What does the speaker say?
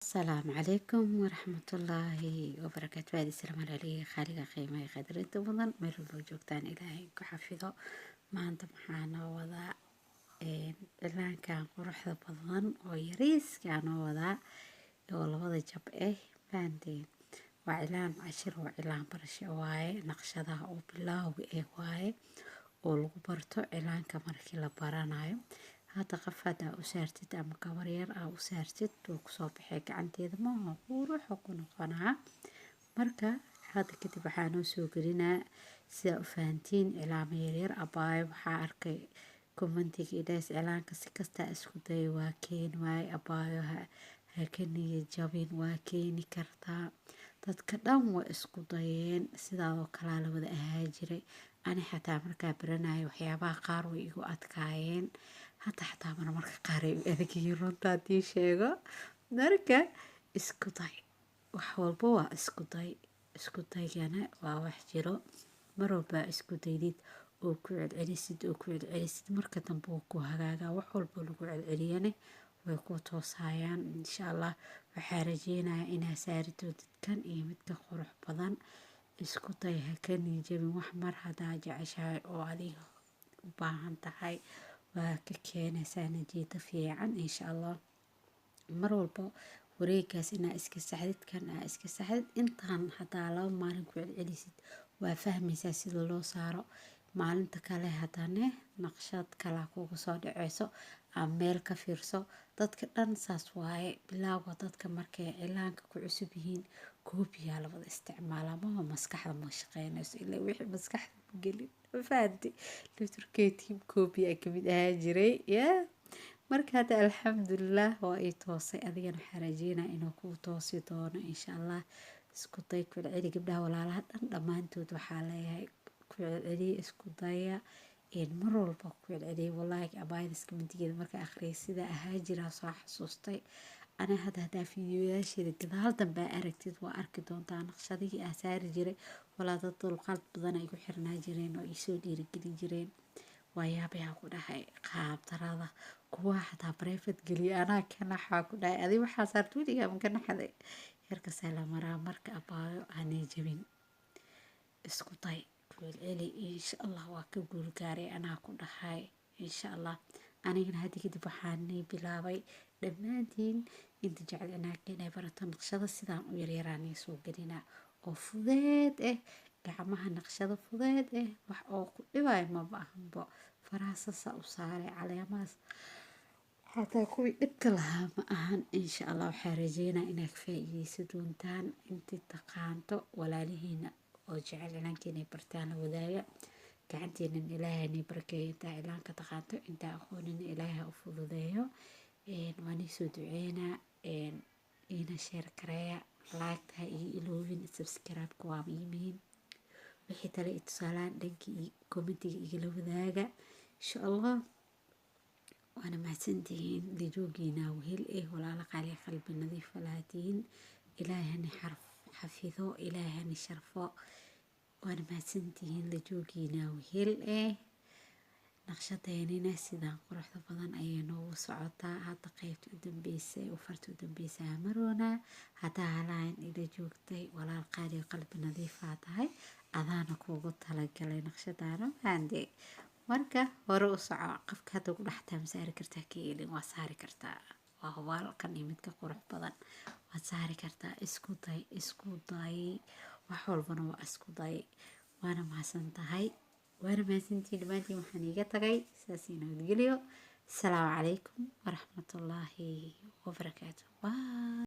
Asalaamu calaykum waraxmatullaahi wabarakaatu. Baadi salaam aleyhi khaaliga qiimaha qadarinta mudan, meel walbo joogtaan Ilaahay ku xafido. Maanta maxaa noo wadaa? Cilaankan quruxda badan oo yariiska noo wadaa oo labada jab ah, fahanteen? Waa cilaan cashir oo cilaan barasho waaye, naqshadaha oo bilowga ah waaye oo lagu barto cilaanka markii la baranayo. Hadda qof haddaa u saartid ama gabar yar aa u saartid, wuu kusoo baxay gacanteeda, maaha quruxu ku noqonaa. Marka hadda kadib waxaa noo soo gelinaa sidaa u fahantiin cilaamo yaryar. Abaayo waxaa arkay commentiga idhaas, "Cilaanka si kastaa isku day waa keeni waaye." Abaayo, ha ka niyad jabin, waa keeni kartaa. Dadka dhan waa isku dayeen, sidaadoo kalaa la wada ahaa jiray. Ani xataa markaa baranayo waxyaabaha qaar way igu adkaayeen, hata xataa marmarka qaar ay u adagyihiin, runta haddii sheego. Marka isku day, wax walba waa isku day, isku daygana waa wax jiro. Mar walbaa isku daydid oo ku celcelisid oo ku celcelisid, marka dambe wuu ku hagaagaa. Wax walba lagu celceliyane way ku toosayaan, insha Allah. Waxaa rajeynayaa inaa saari doontid kan iyo midka qurux badan. Isku day, ha ka niyad jabin. Wax mar haddaa jeceshahay oo adiga u baahan tahay, waa ka keenaysaa natiijo fiican, insha Allah. Mar walba wareegaas inaa iska saxdid, kan aa iska saxdid, intaan hadaa 2 maalin ku celcelisid, waa fahmaysaa sida loo saaro. Maalinta kale haddana naqshad kalaa kugu soo dhaceyso ama meel ka fiirso. Dadka dhan saas waaye bilowga. Dadka markay cilaanka ku cusub yihiin, koobiyaa la wada isticmaalaa, maha maskaxda ma shaqeynayso ilaa wixii maskaxda ma gelin, ma fahanti? Laftirkey team koobiyaa kamid ahaan jiray yeah. Marka hadda alxamdulilah waa ii toosay, adigana waxaa rajeynaya inuu kuu toosi doono, insha Allah. Isku day, ku celceli. Gabdhaha walaalaha dhan dhammaantood waxaa leeyahay, ku celceliya, isku daya, mar walba ku celceliya. Wallaahi abaayada commentigeeda markaa akhriyay, sidaa ahaa jiraa soo xasuustay. Ana hadda haddaa fiidiyoyaasheeda gadaal dambe aragtid, waa arki doontaa naqshadihii aa saari jiray. Walaa dad dulqaad badan ay ku xirnaa jireen oo iisoo dhiirigelin jireen. Waa yaabayaa ku dhahay qaab darada kuwa xataa private geliya, anaa ka naxaa ku dhahay, "Adi waxaa saarta weligaa ma ka naxday?" Heerkasaa la maraa. Marka abaayo, hanay jabin, isku day, ku celceli, insha Allah waa ka guulgaaray, anaa ku dhahay, insha Allah. Anigana hadda kadib waxaanay bilaabay dhammaantiin inta jecel inay barato naqshada sidaan u yaryaraanay soo gelinaa oo fudeed eh, gacmaha naqshado fudeed eh, wax oo ku dhibayo maba ahanbo. Faraha sasa u saaray, caleemahaas xataa kuwii dhibka lahaa ma ahan. Insha Allah waxaa rajeynaa inaad ka faa'iideysan doontaan. Intii taqaanto walaalihiina oo jecel cilaanka inay bartaan la wadaaga. Gacantiinan Ilaahay nay barakeeyo intaa cilaanka taqaanto, intaa aqoonina Ilaahay ha u fududeeyo. Waan iisoo duceynaa, iina share gareeya, like ha iyo iloobin, subscribe-ka waa ii muhiim. Wixii tale i tusaalaan dhankii iyo commentiga igala wadaaga, insha Allah. Waana mahadsantihiin lijoogiina wehel eh. Walaalo qaali, qalbi nadiif lahaatiin, Ilaahay hani xafido, Ilaahay hani sharfo. Waana mahadsantihiin lajoogiina wehel eh. Naqshadeenina sidaan quruxda badan ayay noogu socotaa. Hadda qeybta u dambeysay oo farta u dambeysay maroona. Haddaa halahan ila joogtay, walaal qaali, qalbi nadiifaa tahay, adaana kuugu talagalay naqshadaana, fahanti? Marka hore u soco. Qofka hadda ku dhaxtaa, ma saari kartaa? Ka elin, waa saari kartaa, waa hubaal. Kan iyo midka qurux badan waad saari kartaa. Isku day, isku day, wax walbana waa isku day. Waana mahadsan tahay, waana mahadsantihiin dhammaantiin. Waxaan iiga tagay sidaas iyo nabadgelyo. Asalaamu calaykum waraxmatullaahi wabarakaatu. Bye.